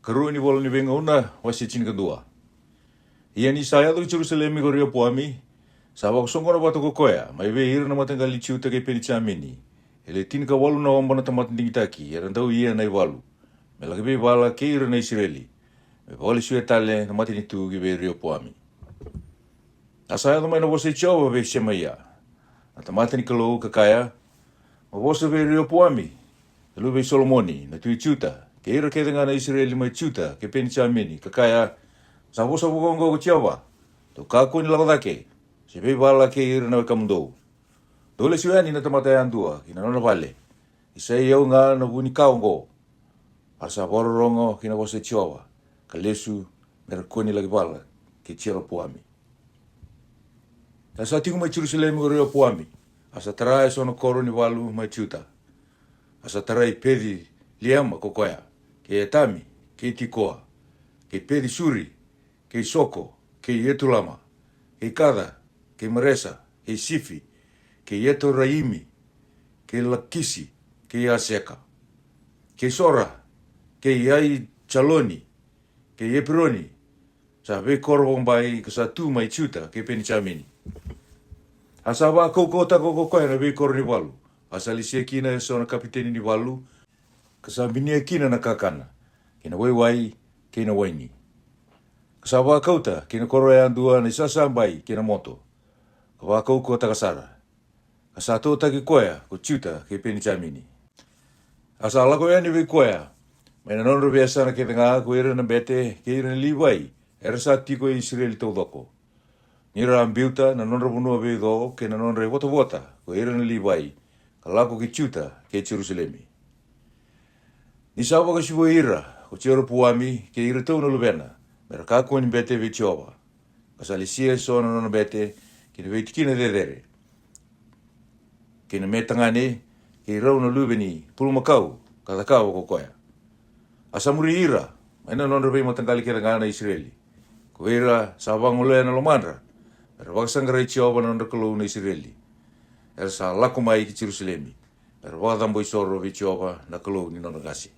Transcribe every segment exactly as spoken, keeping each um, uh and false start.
Karua ni Vola ni Veigauna, wase tinikadua. Ia ni sa yaco ki Jerusalemi ko Reopoami, sa vakasoqona vata ko koya mai vei ira na mataqali i Juta kei Penijamini, e le tinikawalu na oba na tamata digitaki era dau ia na ivalu, me laki veivala kei ira na Isireli, me vakalesuya tale na matanitu ki vei Reopoami. A sa yaco mai na vosa i Jiova vei Semaia na tamata ni Kalou, ka kaya, Mo vosa vei Reopoami na luve i Solomoni na tui Juta, kei ira kece ga na Isireli mai Juta kei Penijamini, ka kaya, Sa vosa vakaoqo ko Jiova: Dou kakua ni lako cake se veivala kei ira na wekamudou. Dou lesu yani na tamata yadua ki na nona vale, ni sa i au ga na vu ni ka oqo. A ra sa vakarorogo ki na vosa i Jiova, ka lesu me ra kua ni laki vala kei Jeropoami. A sa tiko mai Jerusalemi ko Reopoami, a sa tara e so na koro ni valu mai Juta. A sa tarai Peci Liema ko koya, kei Etami, kei Tikoa, kei Peci Suri, kei Soko, kei Etulama, kei Kaca, kei Maresa, kei Sifi, kei Etoraimi, kei Lakisi, kei Aseka, kei Sora, kei Aijaloni, kei Epironi, sa veikoro vakabai ka sa tu mai Juta kei Penijamini. A sa vakaukauwataka ko koya na veikoro ni valu, a sa lesia kina e so na kapiteni ni valu, ka sa binia kina na kakana, kei na waiwai, kei na waini. Ka sa vakauta kei na koro yadua na isasabai kei na moto, ka vakaukauwataka sara. Ka sa totaki koya ko Juta kei Penijamini. A sa lako yani vei koya mai na nodra veiyasana kece ga ko ira na bete kei ira na Livai era sa tiko e Isireli taucoko, ni ra a biuta na nodra vanua veico kei na nodra ivotavota ko ira na Livai, ka lako ki Juta kei Jerusalemi. Ni sa vakasivoi ira ko Jeropoami kei iratou na luvena me ra kakua ni bete vei Jiova, ka sa lesia e so na nona bete ki na veitikina cecere, kei na me tagane, kei rau na luve ni pulumakau ka cakava ko koya. A sa muri ira mai na nodra veimataqali kece ga na Isireli, ko ira sa vagolea na lomadra me ra vakasaqarai Jiova na nodra Kalou na Isireli. Era sa lako mai ki Jerusalemi me ra vakacabo isoro vei Jiova na Kalou ni nodra qase.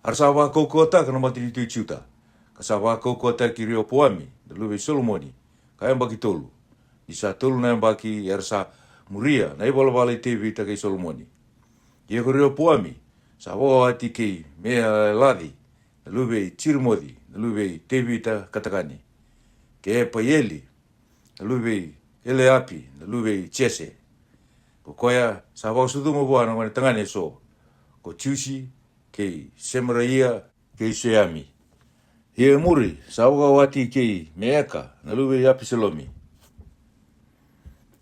A ra sa vakaukauwataka na matanitu i Juta, ka sa vakaukauwataki Reopoami na luve i Solomoni, ka yabaki tolu, ni sa tolu na yabaki era sa muria na ivalavala i Tevita kei Solomoni. Ia ko Reopoami sa vakawati kei Mealaci na luve i Jirimoci na luve i Tevita ka tagane, kei Epaieli na luve i Eleapi na luve i Jese. Ko koya sa vakasucuma vua na gone tagane e so, ko Jusi, kei Semaraia, kei Seami. Ia e muri sa vakawati kei Meeka na luve i Apisalomi.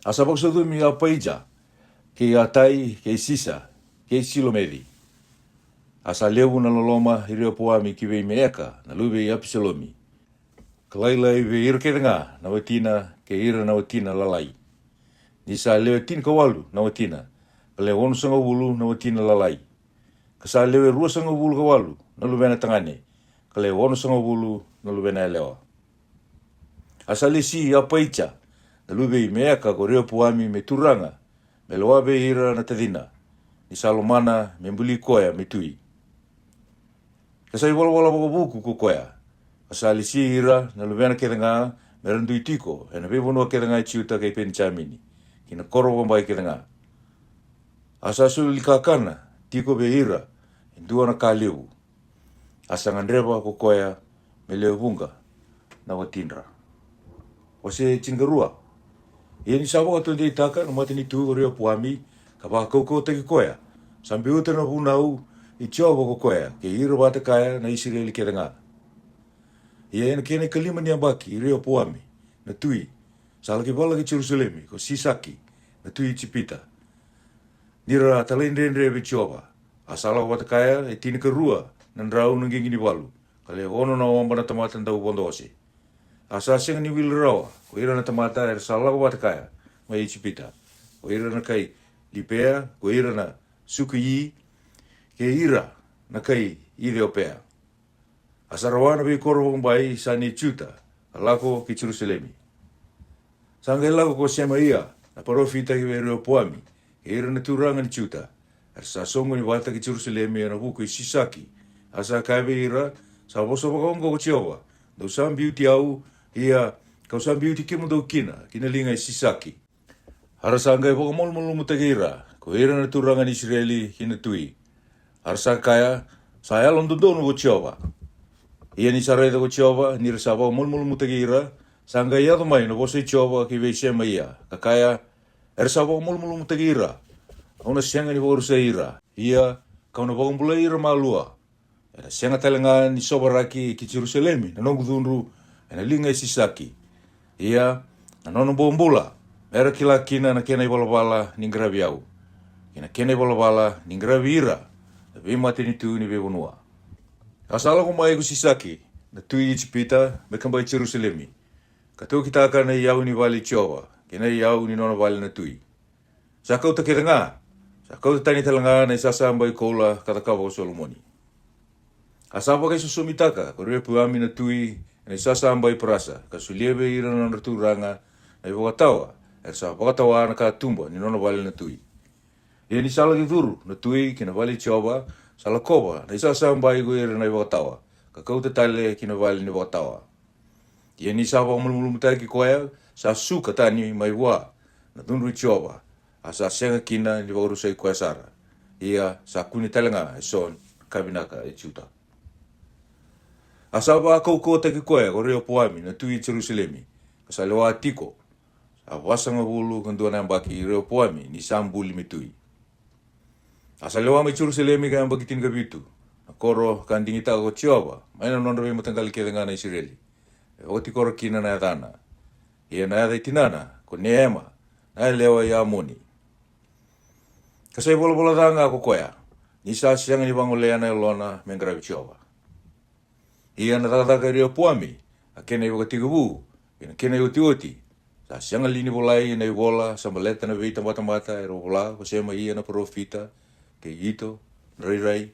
A sa vakasucumi Apaija, kei Atai, kei Sisa, kei Silomeci. A sa levu na loloma i Reopoami ki vei Meeka na luve i Apisalomi, ka lailai vei ira kece ga na watina kei ira na watina lalai. Ni sa lewe tinikawalu na watina, ka lewe onosagavulu na watina lalai, ka sa lewe ruasagavulu ka walu na luvena tagane, ka lewe onosagavulu na luvena yalewa. A sa lesi Apaija na luve i Meeka ko Reopoami me turaga, me lewa vei ira na tacina, ni sa lomana me buli koya me tui. Ka sa ivalavala vakavuku ko koya, ka sa lesi ira na luvena kece ga me ra dui tiko e na veivanua kece ga i Juta kei Penijamini, ki na koro vakabai kece ga. A sa soli kakana tiko vei ira e dua na ka levu. A sa gadreva ko koya me lewe vuqa na watidra. Wase tinikarua. Ia ni sa vakatodeitaka na matanitu ko Reopoami, ka vakaukauwataki koya, sa biuta na vunau i Jiova ko koya kei ira vata kaya na Isireli kece ga. Ia e na kena ikalima ni yabaki i Reopoami na tui, sa laki vala ki Jerusalemi ko Sisaki na tui Ijipita, ni ra talaidredre vei Jiova. A sa lako vata kaya e tinikarua na drau na qiqi ni valu, ka lewe ono na oba na tamata dau vodo ose. A sa sega ni wili rawa ko ira na tamata era sa lako vata kaya mai Ijipita, ko ira na kai Lipea, ko ira na Sukui, kei ira na kai Iciopea. A sa rawa na veikoro vakabai sa nei Juta, ka lako ki Jerusalemi. Sa qai lako ko Semaia na parofita ki vei Reopoami kei ira na turaga ni Juta, era sa soqoni vata ki Jerusalemi e na vuku i Sisaki A sa kaya vei ira, Sa vosa vakaoqo ko Jiova, Dou sa biuti au, ia ka'u sa biuti kemudou kina ki na liga i Sisaki. A ra sa qai vakamalumalumutaki ira ko ira na turaga ni Isireli ki na tui. A ra sa kaya, Sa yalododonu ko Jiova. Ia ni sa raica ko Jiova ni ra sa vakamalumalumutaki ira, sa qai yaco mai na vosa i Jiova ki vei Semaia, ka kaya, Era sa vakamalumalumutaki ira, au na sega ni vakarusai ira, ia ka'u na vakabulai ira malua. Ena sega tale ga ni sovaraki ki Jerusalemi na noqu cudru ena liga i Sisaki. Ia na nona bobula, me ra kila kina na kena ivalavala ni qaravi au, kei na kena ivalavala ni qaravi ira na veimatanitu ni veivanua. A sa lako mai ko Sisaki na tui Ijipita me ka bai Jerusalemi, ka taukitaka na iyau ni vale i Jiova kei na iyau ni nona vale na tui. Sa kauta kece ga, sa kauta tani tale ga na isasabai koula ka cakava ko Solomoni. A sa vakaisosomitaka ko Reopoami na tui ena isasabai parasa, ka solia vei ira na nodra turaga na ivakatawa era sa vakatawa na katuba ni nona vale na tui. Ia ni sa laki curu na tui ki na vale i Jiova, sa lakova na isasabai ko ira na ivakatawa, ka kauta tale ki na vale ni vakatawa. Ia ni sa vakamalumalumutaki koya, sa suka tani mai vua na cudru i Jiova, a sa sega kina ni vakarusai koya sara. Ia sa kune tale ga e so na ka vinaka e Juta. A sa vakaukauwataki koya ko Reopoami na tui i Jerusalemi, ka sa lewa tiko sa vasagavulu ka dua na yabaki i Reopoami ni sa buli me tui. A sa lewa mai Jerusalemi ka yabaki tinikavitu, na koro ka digitaka ko Jiova mai na nodra veimataqali kece ga na Isireli, e vakatikora kina na yacana. Ia na yaca i tinana ko Neema, na yalewa i Amoni. Ka sa ivalavala ca ga ko koya, ni sa sega ni vagolea na yalona me qaravi Jiova. Ia na cakacaka i Reopoami, a kena ivakatekivu kei na kena iotioti, sa sega li ni volai ena ivola sa baleta na veitabatamata era vola ko Semaia na parofita, kei Ito na rairai?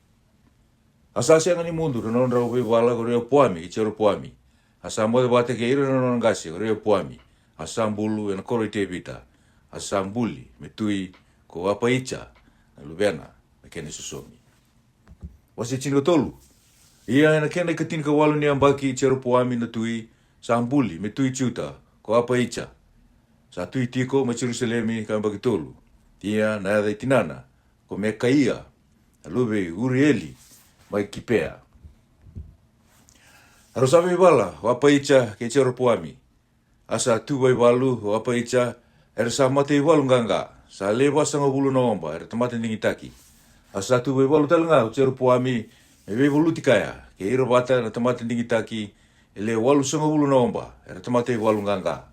A sa sega ni mudu na nodrau veivala ko Reopoami kei Jeropoami, a sa moce vata kei ira na nona qase ko Reopoami, a sa bulu ena koro i Tevita, a sa buli me tui ko Apaija na luvena, na kena isosomi. Wase tinikatolu. Ia ena kena ikatinikawalu ni yabaki i Jeropoami na tui, sa buli me tui Juta ko Apaija. Sa tui tiko mai Jerusalemi ka yabaki tolu. Ia na yaca i tinana ko Mekaia, na luve i Urieli, mai Kipea. A rau sa veivala ko Apaija kei Jeropoami. A sa tu vakaivalu ko Apaija, era sa mataivalu qaqa, sa le vasagavulu na oba era tamata digitaki. A sa tu vakaivalu tale ga ko Jeropoami me veivaluti kaya kei ira vata na tamata digitaki, e le walusagavulu na oba era tamata ivalu qaqa.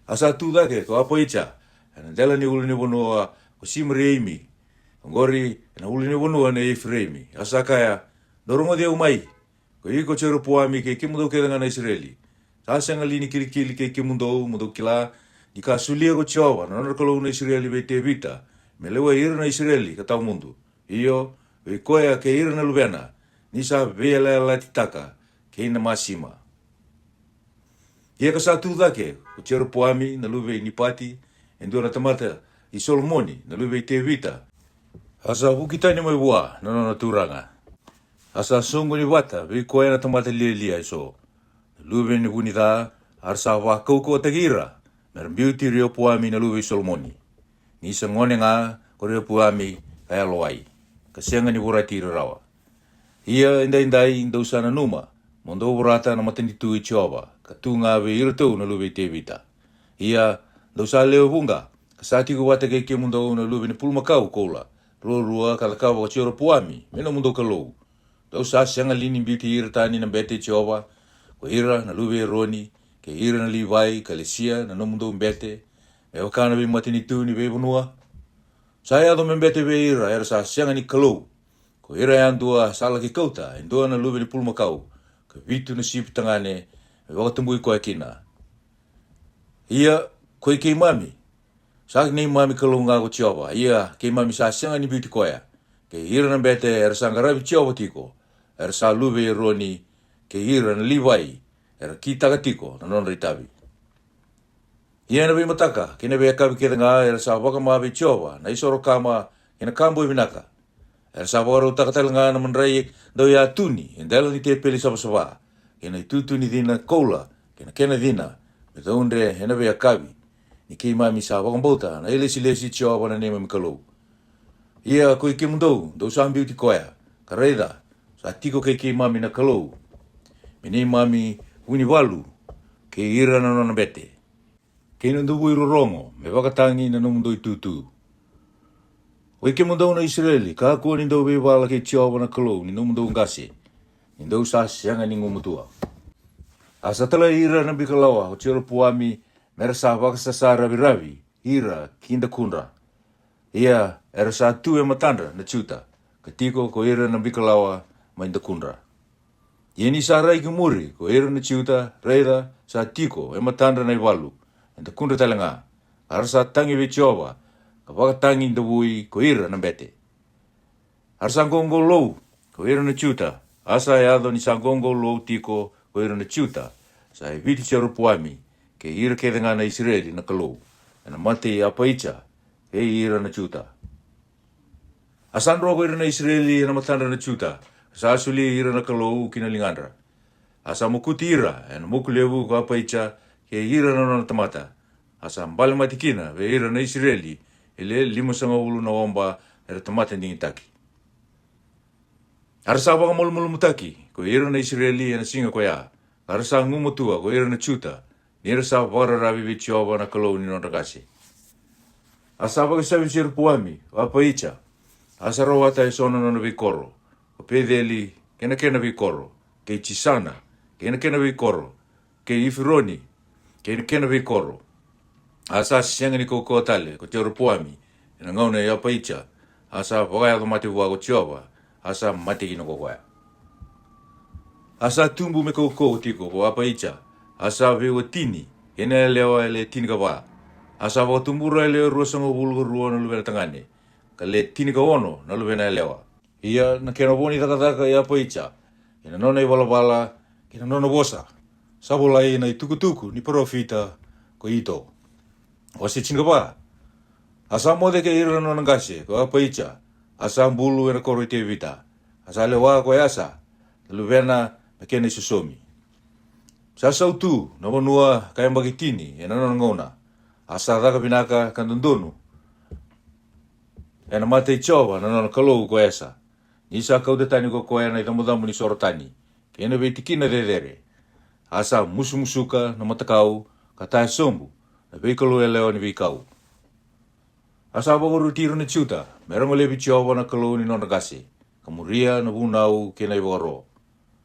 A sa tu cake ko Apaija ena dela ni ulunivanua ko Simareimi, oqori ena ulunivanua nei Ifireimi. A sa kaya, Dou rogoci au mai, ko iko Jeropoami kei kemudou kece ga na Isireli. Sa sega li ni kilikili kei kemudou mo dou kila ni ka solia ko Jiova na nodra Kalou na Isireli vei Tevita me lewai ira na Isireli ka tawa mudu, io, vei koya kei ira na luvena, ni sa veiyalayalatitaka kei na masima? Ia ka sa tu cake ko Jeropoami na luve i Nipati, e dua na tamata i Solomoni na luve i Tevita, a sa vuki tani mai vua na nona turaga. A sa soqoni vata vei koya na tamata lialia e so, na luve ni vu ni ca, a ra sa vakaukauwataki ira me ra biuti Reopoami na luve i Solomoni. Ni sa gone ga ko Reopoami ka yalowai, ka sega ni vorati ira rawa. Ia edaidai dou sa nanuma mo dou vorata na matanitu i Jiova, ka tu ga vei iratou na luve i Tevita. Ia dou sa lewe vuqa, ka sa tiko vata kei kemudou na luve ni pulumakau koula ruarua ka cakava ko Jeropoami me nomudou kalou. Dou sa sega li ni biuti ira tani na bete i Jiova, ko ira na luve i Eroni, kei ira na Livai, ka lesia na nomudou bete me vaka na veimatanitu ni veivanua? Sa yaco me bete vei ira era sa sega ni kalou, ko ira yadua sa laki kauta e dua na luve ni pulumakau, ka vitu na sipi tagane me vakatabui koya kina. Ia ko i keimami, sa neimami Kalou ga ko Jiova, ia keimami sa sega ni biuti koya. Kei ira na bete era sa qaravi Jiova tiko, era sa luve i Eroni, kei ira na Livai era kitaka tiko na nodra itavi. Ia ena veimataka kei na veiyakavi kece ga era sa vakama vei Jiova na isoro kama kei na ka boi vinaka. Era sa vakarautaka tale ga na madrai dauyatuni e dela ni tepeli savasava, kei na itutu ni cina koula, kei na kena cina me caudre ena veiyakavi, ni keimami sa vakabauta na ilesilesi i Jiova na neimami Kalou. Ia ko i kemudou dou sa biuti koya, ka raica, sa tiko kei keimami na Kalou, me neimami vunivalu kei ira na nona bete, kei na davui rorogo me vakatagi na nomudou itutu. Oi kemudou na Isireli, kakua ni dou veivala kei Jiova na Kalou ni nomudou qase, ni dou sa sega ni gumatua. A sa talai ira na bikalawa o Jeropoami me ra sa vakasasa raviravi ira ki dakudra. Ia era sa tu e matadra na Juta, ka tiko ko ira na bikalawa mai dakudra. Ia ni sa rai ki muri ko ira na Juta, raica, sa tiko e matadra na ivalu e dakudra tale ga, a ra sa tagi vei Jiova, ka vakatagi davui ko ira na bete. A ra sa qoqolou ko ira na Juta, a sa yaco ni sa qoqolou tiko ko ira na Juta, sa yaviti Jeropoami kei ira kece ga na Isireli na Kalou ena mata i Apaija kei ira na Juta. A sa dro ko ira na Isireli ena matadra na Juta, ka sa solia ira na Kalou ki na ligadra. A sa mokuti ira ena moku levu ko Apaija kei ira na nona tamata. A sa bale mate kina vei ira na Isireli e le limasagavulu na oba era tamata digitaki. A ra sa vakamalumalumutaki ko ira na Isireli ena siga ko ya, a ra sa gumatua ko ira na Juta, ni ra sa vakararavi vei Jiova na Kalou ni nodra qase. A sa vakasavi Jeropoami o Apaija, a sa rawata e so na nona veikoro, ko Peceli kei na kena veikoro, kei Jisana kei na kena veikoro, kei Iferoni kei na kena veikoro. A sa sega ni kaukauwa tale ko Jeropoami ena gauna i Apaija, a sa vakayaco mate vua ko Jiova, a sa mate kina ko koya. A sa tubu me kaukauwa tiko ko Apaija, a sa veiwatini kei na yalewa e le tinikava. A sa vakatubura e le ruasagavulu ka rua na luvena tagane, ka le tinikaono na luvena yalewa. Ia na kena vo ni cakacaka i Apaija, kei na nona ivalavala, kei na nona vosa, sa volai ena itukutuku ni parofita ko Ito. Wase tinikava. A sa moce kei ira na nona qase ko Apaija, a sa bulu ena koro i Tevita, a sa lewa ko Esa na luvena na kena isosomi. Sa sautu na vanua ka yabaki tini ena nona gauna, a sa caka vinaka ka dodonu ena mata i Jiova na nona Kalou ko Esa, ni sa kauta tani ko koya na icabocabo ni soro tani kei na veitikina cecere. A sa musumusuka na matakau, ka taya sobu na veikalou yalewa ni veikau. A sa vakaroti ira na Juta me ra golevi Jiova na Kalou ni nodra qase, ka muria na vunau kei na ivakaro.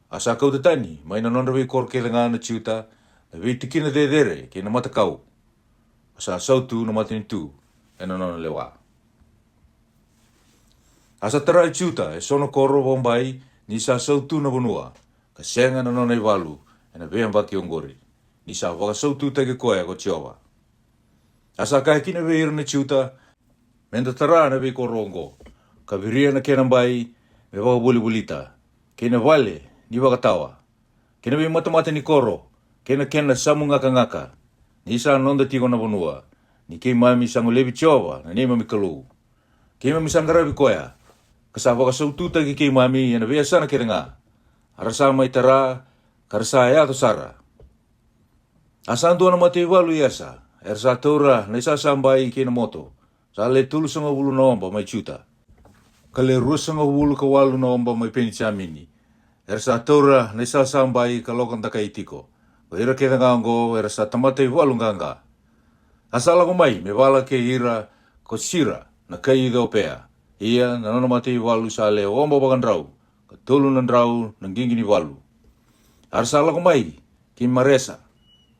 A sa kauta tani mai na nodra veikoro kece ga na Juta na veitikina cecere kei na matakau. A sa sautu na matanitu ena nona lewa. A sa tara e Juta e so na koro vakabai, ni sa sautu na vanua, ka sega na nona ivalu ena veiyabaki oqori, ni sa vakasaututaki koya ko Jiova. A sa kaya kina vei ira na Juta, me da tara na veikoro oqo, ka viria na kena bai me vakavolivolita, kei na vale ni vakatawa, kei na veimatamata ni koro, kei na kena samugakagaka, ni sa noda tiko na vanua, ni keimami sa golevi Jiova na neimami Kalou. Keimami sa qaravi koya, ka sa vakasaututaki keimami ena veiyasana kece ga. A ra sa mai tara, ka ra sa yaco sara. A sa dua na mataivalu i Esa, era sa taura na isasabai kei na moto, sa le tolusagavulu na oba mai Juta, ka le ruasagavulu ka walu na oba mai Penijamini. Era sa taura na isasabai ka loka dakai tiko. Ko ira kece ga oqo era sa tamata ivalu qaqa. A sa lako mai me vala kei ira ko Sira na kai Iciopea. Ia na nona mataivalu sa le oba vakadrau, ka tolu na drau na qiqi ni valu. A ra sa lako mai ki Maresa.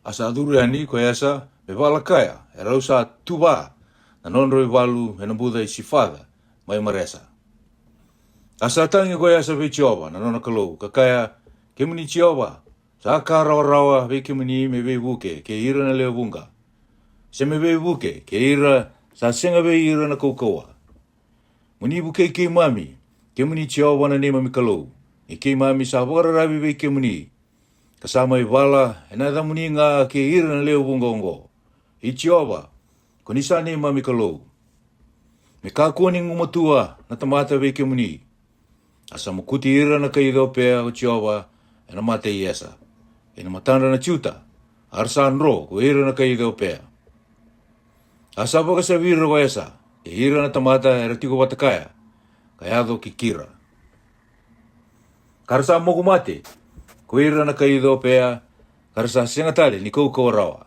A sa curu yani ko Esa me vala kaya, e rau sa tuva na nodrau ivalu ena buca i Sifaca mai Maresa. A sa tagi ko Esa vei Jiova na nona Kalou, ka kaya, kemuni Jiova, sa ka rawarawa vei kemuni me veivuke kei ira na lewe vuqa, se me veivuke kei ira sa sega vei ira na kaukauwa. Mo ni vukei keimami, kemuni Jiova na neimami Kalou, ni keimami sa vakararavi vei kemuni, ka sa mai vala ena yacamuni ga kei ira na lewe vuqa oqo. I Jiova, ko ni sa neimami Kalou. Me kakua ni gumatua na tamata vei kemuni. A sa mokuti ira na kai Iciopea ko Jiova e na mata i Esa, e na matadra na Juta, a ra sa dro ko ira na kai Iciopea. A sa vakasavi ira ko Esa kei ira na tamata era tiko vata kaya, ka yaco ki Kira. Ka ra sa moku mate ko ira na kai Iciopea, ka ra sa sega tale ni kaukauwa rawa,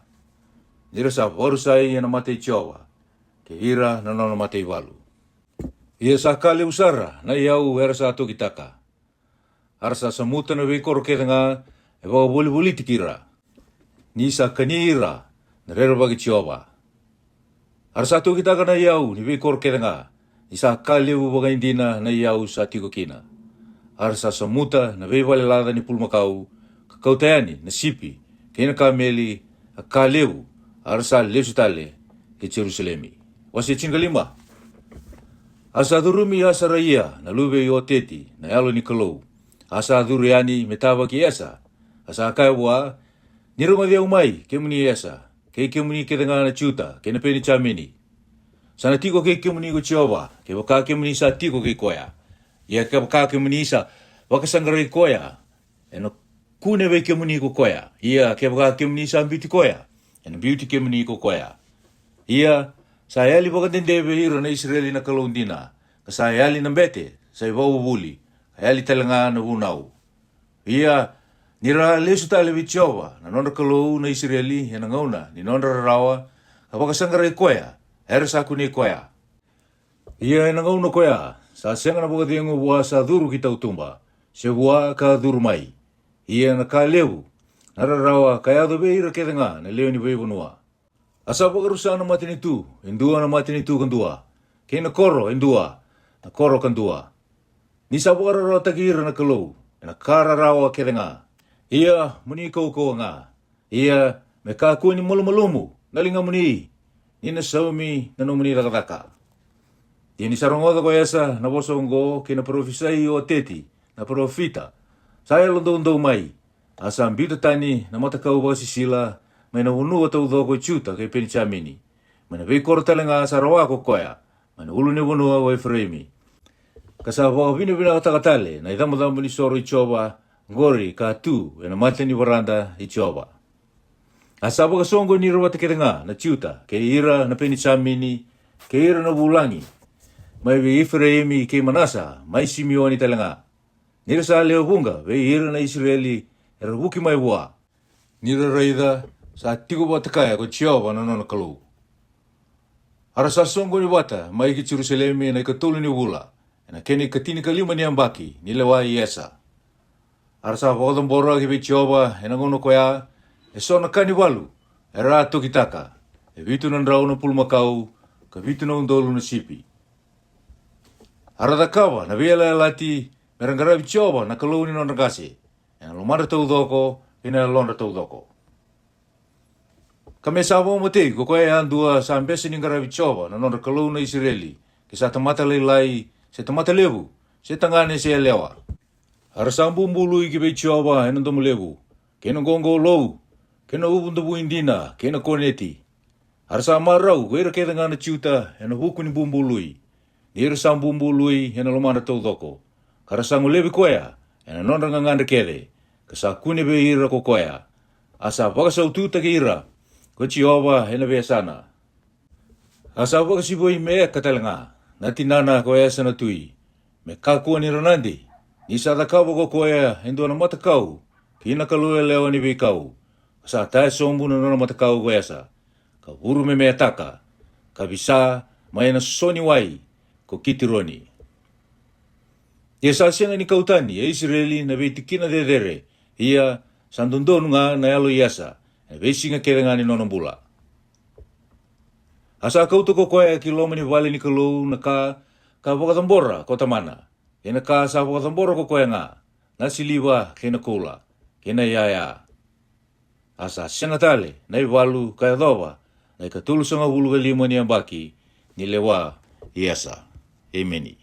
ni ra sa vakarusai e na mata i Jiova kei ira na nona mataivalu. Ia sa ka levu sara na iyau era sa tokitaka. A ra sa samuta na veikoro kece ga e vakavolivoliti ira, ni sa kani ira na rerevaki Jiova. A ra sa tokitaka na iyau ni veikoro kece ga, ni sa ka levu vakaidina na iyau sa tiko kina. A ra sa samuta na veivale laca ni pulumakau, ka kauta yani na sipi kei na kameli, a ka levu, a ra sa lesu tale ki Jerusalemi. Wase tinikalima. A sa curumi Asaraia na luve i Oteti na yalo ni Kalou, a sa curu yani me tavaki Esa, a sa kaya vua, Ni rogoci au mai, kemuni Esa, kei kemuni kece ga na Juta kei na Penijamini. Sa na tiko kei kemuni ko Jiova, kevaka kemuni sa tiko kei koya. Ia kevaka kemuni sa vakasaqarai koya, e na kune vei kemuni ko koya. Ia kevaka kemuni sa biuti koya, e na biuti kemuni ko koya. Ia sa yali vakadede vei ira na Isireli na Kalou dina, ka sa yali na bete sa ivakavuvuli, ka yali tale ga na vunau. Ia ni ra a lesu tale vei Jiova na nodra Kalou na Isireli e na gauna ni nodra rarawa, ka vakasaqarai koya, era sa kunei koya. Ia e na gauna koya sa sega na vakacegu vua sa curu ki tautuba, se vua ka curu mai. Ia na ka levu, na rarawa ka yaco vei ira kece ga na lewe ni veivanua. A sa vakarusa na matanitu e dua na matanitu kadua, kei na koro e dua na koro kadua. Ni sa vakararawataki ira na Kalou e na ka rarawa kece ga. Ia mo ni kaukauwa ga. Ia me kakua ni malumalumu na ligamuni, ni na saumi na nomuni cakacaka. Ia ni sa rogoca ko Esa na vosa oqo kei na parofisai i Oteti na parofita, sa yalodoudou mai, a sa biuta tani na matakau vakasisila mai na vanua taucoko i Juta kei Penijamini, mai na veikoro tale ga sa rawa ko koya, mai na ulunivanua o Eferaimi. Ka sa vakavinavinakataka tale na icabocabo ni soro i Jiova, oqori ka tu e na mata ni varada i Jiova. A sa vakasoqoni ira vata kece ga na Juta kei ira na Penijamini, kei ira na vulagi mai vei Eferaimi kei Manasa, mai Simioni tale ga. Ni ra sa lewe vuqa vei ira na Isireli era vuki mai vua, ni ra raica sa tiko vata kaya ko Jiova na nona Kalou. A ra sa soqoni vata mai ki Jerusalemi e na ikatolu ni vula, e na kena ikatinikalima ni yabaki ni lewa i Esa. A ra sa vakacabora ki vei Jiova e na gauna koya e so na ka ni valu era a tokitaka, e vitu na drau na pulumakau, ka vitu na udolu na sipi. A ra cakava na veiyalayalati me ra qaravi Jiova na Kalou ni nodra qase e na lomadra taucoko kei na yalodra taucoko. Ka me sa vakamatei ko koya yadua sa bese ni qaravi Jiova na nodra Kalou na Isireli, ke sa tamata lailai se tamata levu, se tagane se yalewa. A ra sa bubului ki vei Jiova e na domo levu, kei na qoqolou, kei na uvu davui dina, kei na koneti. A ra sa marau ko ira kece ga na Juta e na vuku ni bubului, ni ra sa bubului e na lomadra taucoko, ka ra sa golevi koya e na nodra gagadre kece, ka sa kune vei ira ko koya. A sa vakasaututaki ira ko Jiova e na veiyasana. A sa vakasivoi Meeka tale ga, na tinana ko Esa na tui, me kakua ni ranadi, ni sa cakava ko koya e dua na matakau ki na kalou yalewa ni veikau, ka sa taya sobu na nona matakau ko Esa, ka vuru memeataka, ka visa mai na so ni wai ko Kitironi. Ia sa sega ni kau tani e Isireli na veitikina cecere, ia sa dodonu ga na yalo i Esa e na veisiga kece ga ni nona bula. A sa kauta ko koya ki loma ni vale ni Kalou na ka ka vakacabora ko tamana, kei na ka sa vakacabora ko koya ga, na siliva kei na koula, kei na iyaya. A sa sega tale na ivalu ka yacova na ikatolusagavulu ka lima ni yabaki ni lewa i Esa. Emeni.